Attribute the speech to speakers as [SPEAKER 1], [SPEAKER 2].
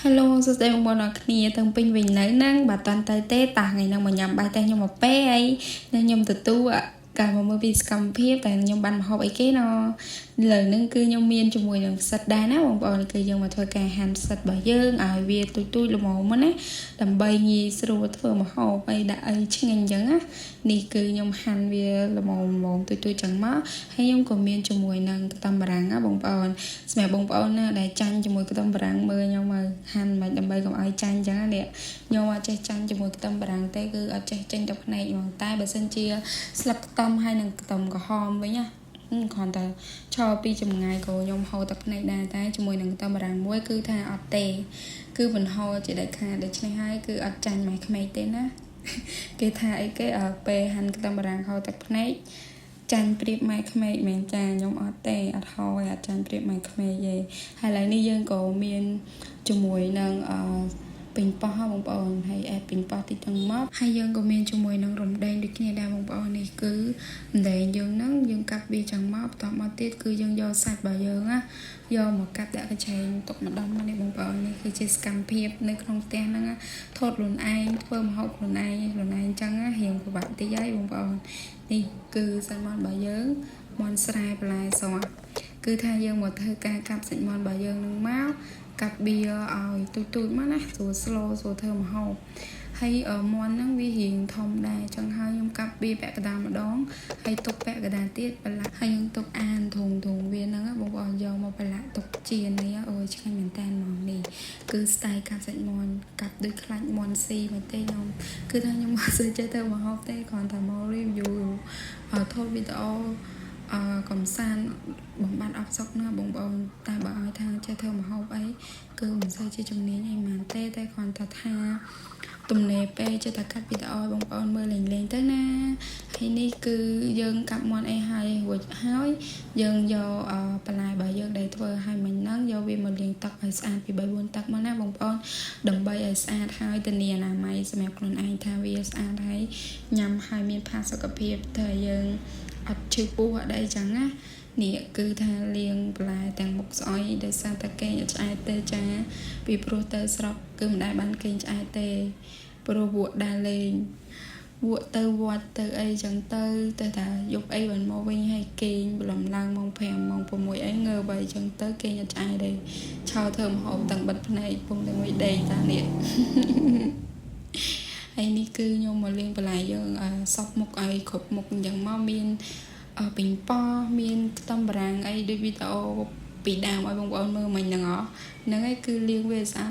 [SPEAKER 1] Hello សួស្តីបងប្អូនអរគ្នាទាំងពេញវិញនៅហ្នឹងបាទតាន់ទៅទេតាថ្ងៃហ្នឹងមកញ៉ាំបាយតែខ្ញុំមកពេលអីនៅខ្ញុំទទួលការមកមើលពីសកម្មភាពតែខ្ញុំបានមកហូបអីគេណលើហ្នឹងគឺខ្ញុំមានជាមួយនឹងផ្សិតដែរណាបងប្អូនគឺយើងមកធ្វើការហាន់ផ្សិតរបស់យើងឲ្យវាទូចទូចល្មមណាដើម្បីងាយស្រួលធ្វើម្ហូបអីដាក់អីឆ្ងាញ់អញ្ចឹងណានេះគឺខ្ញុំហាន់វាល្មមល្មមទូចទូចចឹងមកហើយខ្ញុំក៏មានជាមួយនឹងខ្ទឹមបារាំងណាបងប្អូនសម្រាប់បងប្អូនណាដែលចាញ់ជាមួយខ្ទឹមបារាំងមើលខ្ញុំមកហាន់មិនដើម្បីកុំឲ្យចាញ់អញ្ចឹងណានេះខ្ញុំអត់ចេះចាញ់ជាមួយខ្ទឹមបារាំងទេគឺអត់ចេះចេញទៅភ្នែកហ្មងតែបើសិនជាស្លឹកខ្ទឹមហើយនិងខ្ទឹមក្រហមវិញណាគ្រាន់តែឈរពីចម្ងាយក៏ខ្ញុំហូរទឹកភ្នែកដែរតែជាមួយនឹងខ្ទឹមបារាំងមួយគឺថាអត់ទេគឺមិនហូរជាដាច់ខាតដូច្នេះហើយគឺអត់ចាញ់ម៉ែក្មេកទេណាគេថាអីគេពេលហាន់ខ្ទឹមបារាំងហូរទឹកភ្នែកចាញ់ប្រៀបម៉ែក្មេកមែនចាខ្ញុំអត់ទេអត់ហោអត់ចាញ់ប្រៀបម៉ែក្មេកទេហើយឥឡូវនេះយើងក៏មានជាមួយនឹងអឺពេញប៉ោះបងប្អូនហើយអែបពេញប៉ោះតិចទាំងមកហើយយើងក៏មានជាមួយនឹងរំដេងដូចគ្នាដែរបងប្អូននេះគឺរំដេងយើងហ្នឹងយើងកាប់វាចឹងមកបន្ទាប់មកទៀតគឺយើងយកសាច់របស់យើងណាយកមកកាប់ដាក់កញ្ឆែងទុកម្ដុំនេះបងប្អូននេះគឺជាសកម្មភាពនៅក្នុងផ្ទះហ្នឹងថតខ្លួនឯងធ្វើម្ហូបខ្លួនឯងខ្លួនឯងចឹងណារៀងពិបាកតិចហើយបងប្អូននេះគឺសាច់មាន់របស់យើងមាន់ស្រែបន្លែសគឺថាយើងមកធ្វើការកាប់សាច់មាន់របស់យើងនឹងមកកាប់បៀឲ្យទូចទូចមកណាស្រួល slow ស្រួលធ្វើម្ហូបហើយមាន់ហ្នឹងវារៀងធំដែរចឹងហើយខ្ញុំកាប់វាពាក់កណ្ដាលម្ដងហើយទុកពាក់កណ្ដាលទៀតប្រឡាក់ហើយយើងទុកអានធុងធុងវាហ្នឹងបងប្អូនយកមកប្រឡាក់ទុកចៀននេះអូយឆ្ងាញ់មែនតើហ្មងនេះគឺ style កាប់សាច់មាន់កាប់ដូចខ្លាច់មាន់ស៊ីមកទេខ្ញុំគឺថាខ្ញុំអត់សូវចេះធ្វើម្ហូបទេគ្រាន់តែមក review ថតវីដេអូអឺកំសាន្តបំបត្តិអផ្សុកណាបងប្អូនតែបើឲ្យថាចេះធ្វើម្ហូបអីគឺមិនសូវជាជំនាញអីហ្មងទេតែគ្រាន់តែថាទំនេរពេលចេះតែកាត់វីដេអូឲ្យបងប្អូនមើលលេងលេងទៅណាហើយនេះគឺយើងកាប់មាន់អីហើយរួចហើយយើងយកបន្លែរបស់យើងដែលធ្វើឲ្យមិញហ្នឹងយកវាមកលាងទឹកឲ្យស្អាតពី3 4ទឹកមកណាបងប្អូនដើម្បីឲ្យស្អាតហើយធានាអនាម័យសម្រាប់ខ្លួនឯងថាវាស្អាតហើយញ៉ាំហើយមានផាសុកភាពធ្វើឲ្យយើងអត់ឈឺពោះអត់អីចឹងណានេះគឺថាលាងបន្លែទាំងមុខស្អុយដោយសារតែគេងអត់ឆ្អែតទេចាពីព្រោះទៅស្រុកគឺមិនដែលបានគេងឆ្អែតទេព្រោះវក់ដើរលេងវក់ទៅវត្តទៅអីចឹងទៅទៅថាយប់អីបានមកវិញហើយគេងបន្លំឡើងម៉ោង5ម៉ោង6អីងើបអីចឹងទៅគេងអត់ឆ្អែតទេឆោធ្វើម្ហូបទាំងបិទភ្នែកពុំទាំងមួយដេកតានេះ ហើយនេះគឺខ្ញុំមកលាងបន្លែយើងសពមុខឲ្យគ្រប់មុខអញ្ចឹងមកមានពេញប៉ោះមានខ្ទឹមបារាំងអីដូចវីដេអូពីដើមឲ្យបងប្អូនមើលមិញហ្នឹងហ៎ហ្នឹងហើយគឺលាងវាស្អាត។